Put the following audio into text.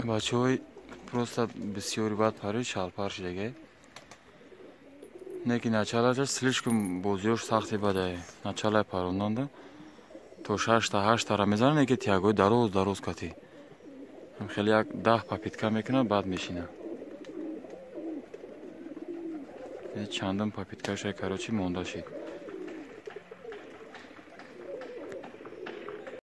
Бачаҳои просто бисёри бад парид, шалпар шидагай. Не ки началаша слишком бозиёш сахти бадай. Началаи паронданда то шашта ҳаштара мезанад, не ки тягои дароз дароз кати. Хеле як 10 попитка мекунад, баъд мешина. Чандум попиткаша, короче, монда шид.